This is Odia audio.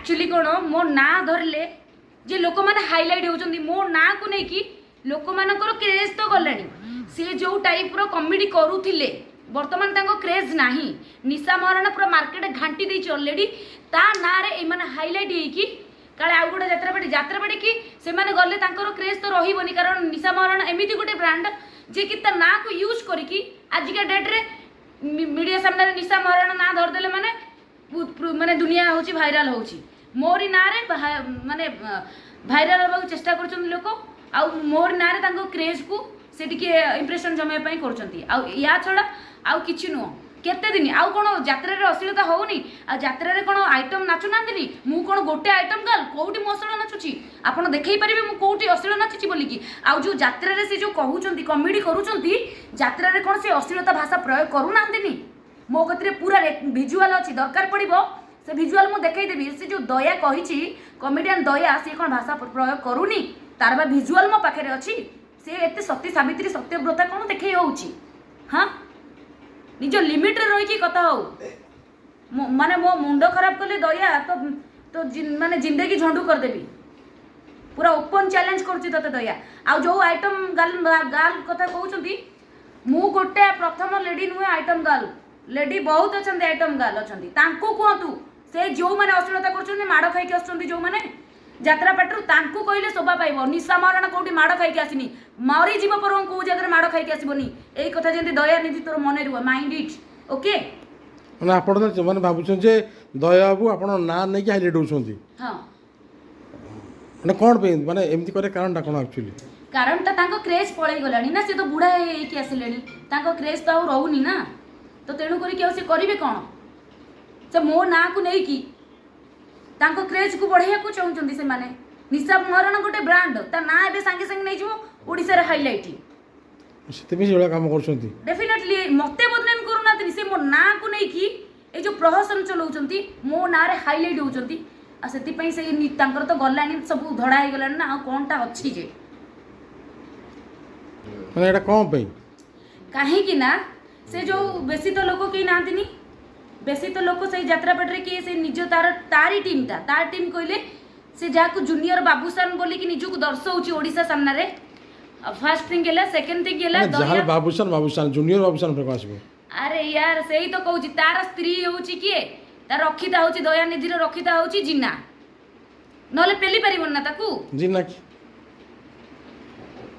ଆକ୍ଚୁଆଲି କ'ଣ, ମୋ ନାଁ ଧରିଲେ ଯେ ଲୋକମାନେ ହାଇଲାଇଟ୍ ହେଉଛନ୍ତି, ମୋ ନାଁକୁ ନେଇକି ଲୋକମାନଙ୍କର କ୍ରେଜ୍ ତ ଗଲାଣି। ସେ ଯେଉଁ ଟାଇପ୍ର କମେଡ଼ି କରୁଥିଲେ, ବର୍ତ୍ତମାନ ତାଙ୍କ କ୍ରେଜ୍ ନାହିଁ। ନିଶା ମହାରଣା ପୁରା ମାର୍କେଟ ଘାଣ୍ଟି ଦେଇଛି ଅଲରେଡ଼ି। ତା ନାଁରେ ଏମାନେ ହାଇଲାଇଟ୍ ହେଇକି କାଳେ ଆଉ ଗୋଟେ ଯାତ୍ରା ପାର୍ଟି କି ସେମାନେ ଗଲେ ତାଙ୍କର କ୍ରେଜ୍ ତ ରହିବନି। କାରଣ ନିଶା ମହାରଣା ଏମିତି ଗୋଟେ ବ୍ରାଣ୍ଡ ଯିଏକି ତା ନାଁକୁ ୟୁଜ୍ କରିକି ଆଜିକା ଡେଟ୍ରେ ମିଡ଼ିଆ ସାମ୍ନାରେ ନିଶା ମହାରଣା ନାଁ ଧରିଦେଲେ ମାନେ ମାନେ ଦୁନିଆ ହେଉଛି ଭାଇରାଲ ହେଉଛି। ମୋରି ନାଁରେ ମାନେ ଭାଇରାଲ ହେବାକୁ ଚେଷ୍ଟା କରୁଛନ୍ତି ଲୋକ ଆଉ ମୋରି ନାଁରେ ତାଙ୍କ କ୍ରେଜ୍କୁ ସେ ଟିକେ ଇମ୍ପ୍ରେସନ୍ ଜମାଇବା ପାଇଁ କରୁଛନ୍ତି। ଆଉ ୟା ଛଡ଼ା ଆଉ କିଛି ନୁହଁ। କେତେ ଦିନ ଆଉ କ'ଣ ଯାତ୍ରାରେ ଅଶ୍ଳୀଳତା ହଉନି? ଆଉ ଯାତ୍ରାରେ କ'ଣ ଆଇଟମ୍ ନାଚୁନାହାନ୍ତିନି? ମୁଁ କ'ଣ ଗୋଟେ ଆଇଟମ୍ ଗାର୍ଲ? କୋଉଠି ମୁଁ ଅଶ୍ଳୀଳ ନାଚୁଛି? ଆପଣ ଦେଖେଇ ପାରିବେ ମୁଁ କୋଉଠି ଅଶ୍ଳୀଳ ନାଚିଛି ବୋଲିକି? ଆଉ ଯେଉଁ ଯାତ୍ରାରେ ସେ ଯେଉଁ କହୁଛନ୍ତି, କମେଡ଼ି କରୁଛନ୍ତି, ଯାତ୍ରାରେ କ'ଣ ସେ ଅଶ୍ଳୀଳତା ଭାଷା ପ୍ରୟୋଗ କରୁନାହାନ୍ତିନି? ମୋ କତିରେ ପୁରା ଭିଜୁଆଲ ଅଛି। ଦରକାର ପଡ଼ିବ ସେ ଭିଜୁଆଲ ମୁଁ ଦେଖେଇଦେବି। ସେ ଯେଉଁ ଦୟା କହିଛି, କମେଡ଼ିଆନ ଦୟା, ସିଏ କ'ଣ ଭାଷା ପ୍ରୟୋଗ କରୁନି? ତାର ବା ଭିଜୁଆଲ ମୋ ପାଖରେ ଅଛି। ସେ ଏତେ ସତୀ ସାବିତ୍ରୀ ସତ୍ୟବ୍ରତା କ'ଣ ଦେଖେଇ ହେଉଛି? ହଁ, ନିଜ ଲିମିଟରେ ରହିକି କଥା ହଉ। ମାନେ ମୋ ମୁଣ୍ଡ ଖରାପ କଲେ ଦୟା ତ ମାନେ ଜିନ୍ଦଗି ଝଣ୍ଡୁ କରିଦେବି। ପୁରା ଓପନ୍ ଚ୍ୟାଲେଞ୍ଜ କରୁଛି ତତେ ଦୟା। ଆଉ ଯେଉଁ ଆଇଟମ୍ ଗାର୍ଲ ଗାର୍ଲ କଥା କହୁଛନ୍ତି, ମୁଁ ଗୋଟେ ପ୍ରଥମ ଲେଡି ନୁହେଁ। ଆଇଟମ୍ ଗାର୍ଲ ଲେଡି ବହୁତ ଅଛନ୍ତି, ଆଇଟମ୍ ଗାର୍ଲ ଅଛନ୍ତି। ତାଙ୍କୁ କୁହନ୍ତୁ, ସେ ଯେଉଁମାନେ ଅଶ୍ଳୀଳତା କରୁଛନ୍ତି, ମାଡ଼ ଖାଇକି ଆସୁଛନ୍ତି ଯେଉଁମାନେ ଯାତ୍ରା ପାଟିରୁ, ତାଙ୍କୁ କହିଲେ ଶୋଭା ପାଇବ। ନିଶା ମହାରଣା କୋଉଠି ମାଡ଼ ଖାଇକି ଆସିନି। ମରିଯିବ ପରଂ କୋଉ ଜାଗାରେ ମାଡ଼ ଖାଇକି ଆସିବନି। ଏଇ କଥା ଯେମିତି ଦୟାନିଧି ତୋର ମନେ ରୁହ। Mind it, okay? ମାନେ ଆପଣ ତ ମାନେ ଭାବୁଛନ୍ତି ଯେ ଦୟା ବାବୁ ଆପଣ ନାଁ ନେଇକି ହାଇଲାଇଟ୍ ହେଉଛନ୍ତି? ହଁ। ମାନେ କ'ଣ ପାଇଁ, ମାନେ ଏମିତି କରିବା କାରଣଟା କ'ଣ ଆକ୍ଚୁଆଲି? କାରଣଟା ତାଙ୍କ କ୍ରେଜ୍ ପଳେଇ ଗଲାଣି ନା। ସେ ତ ବୁଢ଼ା ହେଇକି ଆସିଲେଣି, ତାଙ୍କ କ୍ରେଜ୍ ତ ଆଉ ରହୁନି ନା। ତ ତେଣୁ କରିକି ଆଉ ସେ କରିବେ କ'ଣ? ସେ ମୋ ନାଁକୁ ନେଇକି ତାଙ୍କ କ୍ରେଜ୍କୁ ବଢ଼େଇବାକୁ ଚାହୁଁଛନ୍ତି ସେମାନେ। ନିଶା ମହାରଣା ଗୋଟେ ବ୍ରାଣ୍ଡ, ତା ନାଁ ଏବେ ସାଙ୍ଗେ ସାଙ୍ଗେ ନେଇଯିବ ଓଡ଼ିଶାରେ ହାଇଲାଇଟ୍। ସେଥିପାଇଁ ସେଇଭଳିଆ କାମ କରୁଛନ୍ତି? ଡେଫିନେଟଲି। ମତେ ବଦନାମ କରୁନାହାନ୍ତି, ସେ ମୋ ନାଁକୁ ନେଇକି ଏଇ ଯେଉଁ ପ୍ରହସନ ଚଲାଉଛନ୍ତି, ମୋ ନାଁରେ ହାଇଲାଇଟ୍ ହେଉଛନ୍ତି। ଆଉ ସେଥିପାଇଁ ସେ ତାଙ୍କର ତ ଗଲାଣି, ସବୁ ଧଡ଼ା ହେଇଗଲାଣି ନା, ଆଉ କ'ଣଟା ଅଛି ଯେ? ମାନେ ଏଇଟା କ'ଣ ପାଇଁ? କାହିଁକି ନା ସେ ଯେଉଁ ବେଶୀ ତ ଲୋକ କେହି ନାହାନ୍ତିନି। ବେଶୀ ତ ଲୋକ ସେଇ ଯାତ୍ରା ପାଟିରେ କିଏ? ସେ ନିଜ ତାର ତାରି ଟିମ୍ଟା, ତାର ଟିମ୍ କହିଲେ ସେ ଯାହାକୁ ଜୁନିୟର ବାବୁସାନ ବୋଲିକି ନିଜକୁ ଦର୍ଶଉଛି ଓଡ଼ିଶା ସାମ୍ନାରେ। ଫାର୍ଷ୍ଟ ଥିଙ୍ଗ ହେଲା। ସେକେଣ୍ଡ ଥିଙ୍ଗ ହେଲା ମାନେ ଯାହାର ଦୟା ବାବୁସାନ, ବାବୁସାନ, ଜୁନିୟର ବାବୁସାନ ଉପରେ କ'ଣ ଆସିବ? ଆରେ ୟାର, ସେଇ ତ କହୁଛି। ତାର ସ୍ତ୍ରୀ ହେଉଛି କିଏ? ତାର ରକ୍ଷିତା ହେଉଛି, ଦୟାନିଧିର ରକ୍ଷିତା ହେଉଛି ଜିନା। ନହେଲେ ପେଲି ପାରିବନି ନା ତାକୁ। ଜିନା କି?